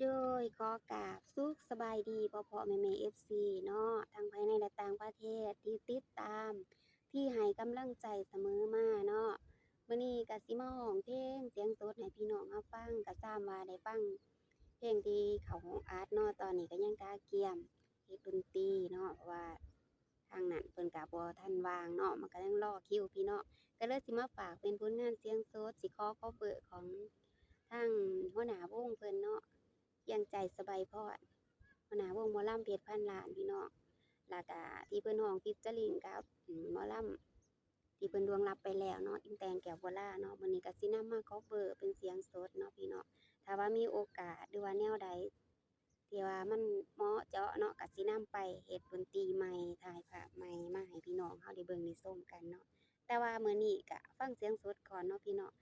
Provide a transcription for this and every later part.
ໂດຍ ຂໍກາບສຸກສະບາຍດີພໍ່ໆແມ່ໆ ເອັຟຊີ ເນາະ ທັງພາຍໃນ ແລະ ຕ່າງປະເທດ ທີ່ຕິດຕາມ ທີ່ໃຫ້ກຳລັງໃຈສະເໝີມາເນາະ. ມື້ນີ້ກະຊິມາຮ້ອງເພງສຽງສົດໃຫ້ພີ່ນ້ອງເຮົາຟັງ ກະຊ້ຳວ່າໄດ້ຟັງເພງທີ່ເຂົ້າຫ້ອງອັດເນາະ. ຕອນນີ້ກະຍັງກະກຽມເຮັດດົນຕີເນາະ ເພາະວ່າທາງນັ້ນເພິ່ນກະບໍ່ທັນວ່າງເນາະ ມັນກະຍັງລໍຄິວພີ່ນ້ອງ ກະເລີຍຊິມາຝາກເປັນຜົນງານສຽງສົດ ຊິຂໍຄອບເບີຂອງທາງຫົວໜ້າວົງເພິ່ນເນາະ ພຽງໃຈສະໄບພອນ ຫົວໜ້າວົງໝໍລຳເພັດພັນລ້ານພີ່ນ້ອງ ແລ້ວກະທີ່ເພິ່ນຮ້ອງຟີດເຈີລິງກັບ ອືມ ໝໍລຳທີ່ເພິ່ນລ່ວງລັບໄປແລ້ວເນາະ ອີ່ແຕງ ແກ້ວໂບລາເນາະ. ມື້ນີ້ກະຊິນຳມາຄອບເບີເປັນສຽງສົດເນາະພີ່ນ້ອງ ຖ້າວ່າມີໂອກາດ ຫຼືວ່າແນວໃດທີ່ວ່າມັນເໝາະເຈາະເນາະ ກະຊິນຳໄປເຮັດດົນຕີໃໝ່ ຖ່າຍພາບໃໝ່ມາໃຫ້ພີ່ນ້ອງເຮົາໄດ້ເບິ່ງໄດ້ຊົມກັນເນາະ. ແຕ່ວ່າມື້ນີ້ກະຟັງສຽງສົດກ່ອນເນາະພີ່ນ້ອງ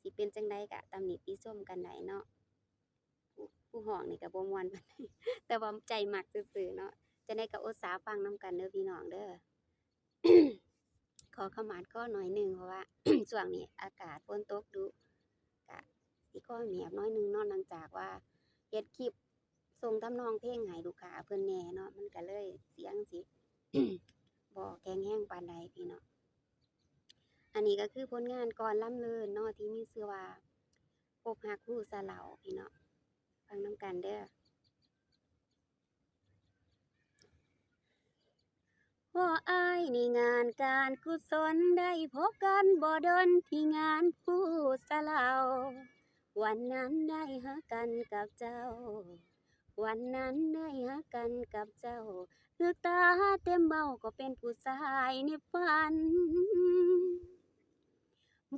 ຊິເປັນຈັ່ງໃດກະຕຳໜິຕິຊົມກັນໄດ້ເນາະ. ຜູ້ ຜູ້ຮ້ອງນີ້ກະບໍ່ມ່ວນປານໃດ ແຕ່ວ່າໃຈມັກຊື່ໆເນາະ. ຈັ່ງໃດກະອົດສາຟັງນຳກັນເດີພີ່ນ້ອງເດີ. ຂໍຂະໝາດຄໍໜ້ອຍໜຶ່ງ ເພາະວ່າ ຊ່ວງນີ້ອາກາດຝົນຕົກດຸ ກະຊິຄໍແຫບໜ້ອຍໜຶ່ງເນາະ ເນື່ອງຈາກວ່າເຮັດຄລິບສົ່ງທຳນອງເພງໃຫ້ລູກຄ້າເພິ່ນແດ່ເນາະ ມັນກະເລີຍສຽງຊິ ບໍ່ແຂງແຮງປານໃດພີ່ນ້ອງ. ອັນນີ້ກະຄືຜົນງານກ່ອນລຳເລີນເນາະ ທີ່ມີຊື່ວ່າ ພົບຮັກຮູ້ສະເຫຼົາ ພີ່ນ້ອງ ຟັງນຳກັນເດີ. ພໍອ້າຍໃນງານການກຸສົນ ໄດ້ພົບກັນບໍ່ດົນທີ່ງານຜູ້ສະເຫຼົາ ວັນນັ້ນໄດ້ຮັກກັນກັບເຈົ້າ ວັນນັ້ນໄດ້ຮັກກັນກັບເຈົ້າ ຮຶກຕາເຕັມເບົ້າ ກໍເປັນຜູ້ຊາຍໃນຝັນ.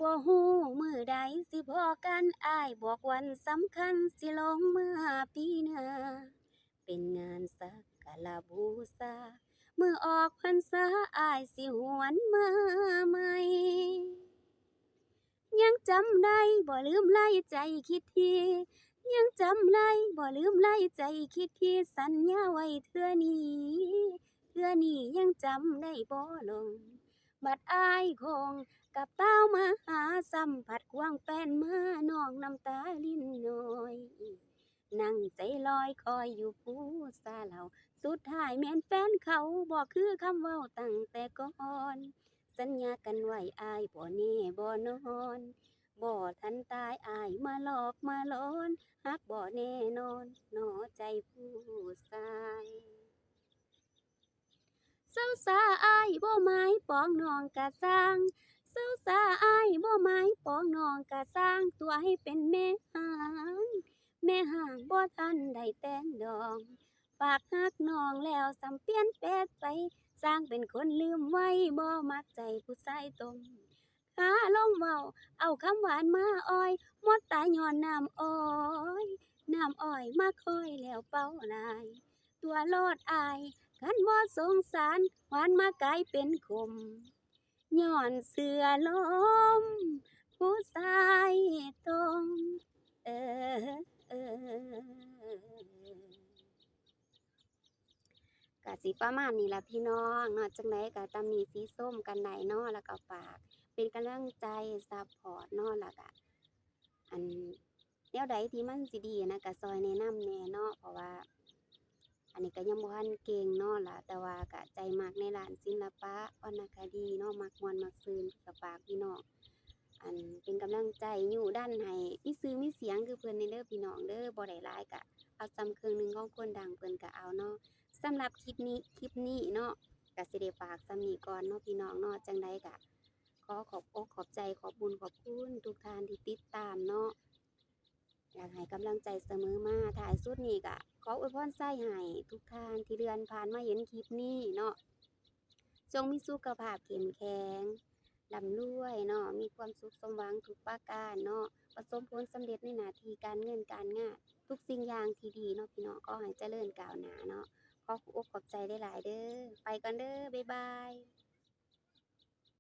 ບໍ່ຮູ້ມື້ໃດຊິພໍ້ກັນ ອ້າຍບອກວັນສຳຄັນ ຊິລົງເມື່ອປີໜ້າ ເປັນງານສັກກາລະບູຊາ ມື້ອອກພັນສາ ອ້າຍຊິຫວນມາໃໝ່. ຍັງຈຳໄດ້ບໍ່ລືມໄລໃຈຄິດທີ່ ຍັງຈຳໄດ້ບໍ່ລືມໄລໃຈຄິດທີ່ ສັນຍາໄວ້ເທື່ອນີ້ ເທື່ອນີ້ຍັງຈຳໄດ້ບໍ່ລົງ ບັດອ້າຍຄົງກັບຕ່າວມາຫາ ຊ້ຳພັດຄວາງແຟນມາ ນ້ອງນ້ຳຕາລິນນ້ອຍ ນັ່ງໃຈລອຍຄອຍຢູ່ພູສາເຫຼົາ ສຸດທ້າຍແມ່ນແຟນເຂົາ ບໍ່ຄືຄຳເວົ້າຕັ້ງແຕ່ກ່ອນ ສັນຍາກັນໄວ້ອ້າຍບໍ່ແນ່ບໍ່ນອນ ບໍ່ທັນຕາຍອ້າຍມາຫຼອກມາຫຼອນ ຮັກບໍ່ແນ່ນອນ ໜໍ່ໃຈຜູ້ຊາຍ. ເຊົາຊາອ້າຍບໍ່ໝາຍປອງນ້ອງກະຊ່າງ ເຊົາຊາອ້າຍບໍ່ໝາຍປອງນ້ອງກະຊ່າງ ຕົວໃຫ້ເປັນແມ່ຮ້າງ ແມ່ຮ້າງບໍ່ທັນໄດ້ແຕ່ງດອງ ປາກຮັກນ້ອງແລ້ວຊ້ຳປ່ຽນແປດໄປ ຊ່າງເປັນຄົນລືມໄວ ບໍ່ມັກໃຈຜູ້ຊາຍຕົງ ຄາລົມເວົ້າ ເອົາຄຳຫວານມາອອຍ ໝົດຕາຍ້ອນນ້ຳອ້ອຍ ນ້ຳອ້ອຍມາຄອຍແລ້ວເປົ່າຫຼາຍ ຕົວະໂລດອ້າຍ ຄັນບໍ່ສົງສານ ຫວານມາກາຍເປັນຂົມ ຍ້ອນເຊື່ອລົມຜູ້ຊາຍຕົງ ເອີ ເອີ. ກະຊິປະມານນີ້ລະພີ່ນ້ອງເນາະ ຈັ່ງໃດກະຕຳໜິຕິຊົມກັນໄດ້ເນາະ ແລ້ວກະຝາກເປັນກຳລັງໃຈຊັບພອດເນາະ ແລ້ວກະ ອັນ ແນວໃດທີ່ມັນຊິດີນະ ກະຊ່ອຍແນະນຳແດ່ເນາະ ເພາະວ່າ ອັນນີ້ກະຍັງບໍ່ທັນເກັ່ງເນາະ ລະ ແຕ່ວ່າກະໃຈມັກໃນດ້ານສິລະປະ ວັນນະຄະດີເນາະ ມັກມ່ວນມັກຊື່ນ ກະຝາກພີ່ນ້ອງ ອັນ ເປັນກຳລັງໃຈ ຍູ້ດັນໃຫ້ມີຊື່ມີສຽງຄືເພິ່ນແດ່ເດີພີ່ນ້ອງເດີ ບໍ່ໄດ້ຫຼາຍກະເອົາສ່ຳເຄິ່ງໜຶ່ງຂອງຄົນດັງເພິ່ນກະເອົາເນາະ. ສຳລັບຄລິບນີ້ ຄລິບນີ້ເນາະ ກະຊິໄດ້ຝາກສ່ຳນີ້ກ່ອນເນາະພີ່ນ້ອງເນາະ ຈັ່ງໃດກະຂໍຂອບອົກຂອບໃຈ ຂອບບຸນຂອບຄຸນທຸກທ່ານທີ່ຕິດຕາມເນາະ ຢາກໃຫ້ກຳລັງໃຈສະເໝີມາ. ທ້າຍສຸດນີ້ກະຂໍອວຍພອນໄຊໃຫ້ທຸກທ່ານທີ່ເລື່ອນຜ່ານມາເຫັນຄລິບນີ້ເນາະ ຈົ່ງມີສຸຂະພາບເຂັ້ມແຂງ ລ່ຳລວຍເນາະ ມີຄວາມສຸກສົມຫວັງທຸກປະການເນາະ ປະສົບຜົນສຳເລັດໃນໜ້າທີ່ການເງິນການງານ ທຸກສິ່ງຢ່າງທີ່ດີເນາະພີ່ນ້ອງ ຂໍໃຫ້ຈະເລີນກ້າວໜ້າເນາະ. ຂໍຂອບອົກຂອບໃຈຫຼາຍໆເດີ ໄປກ່ອນເດີ ບາຍບາຍ.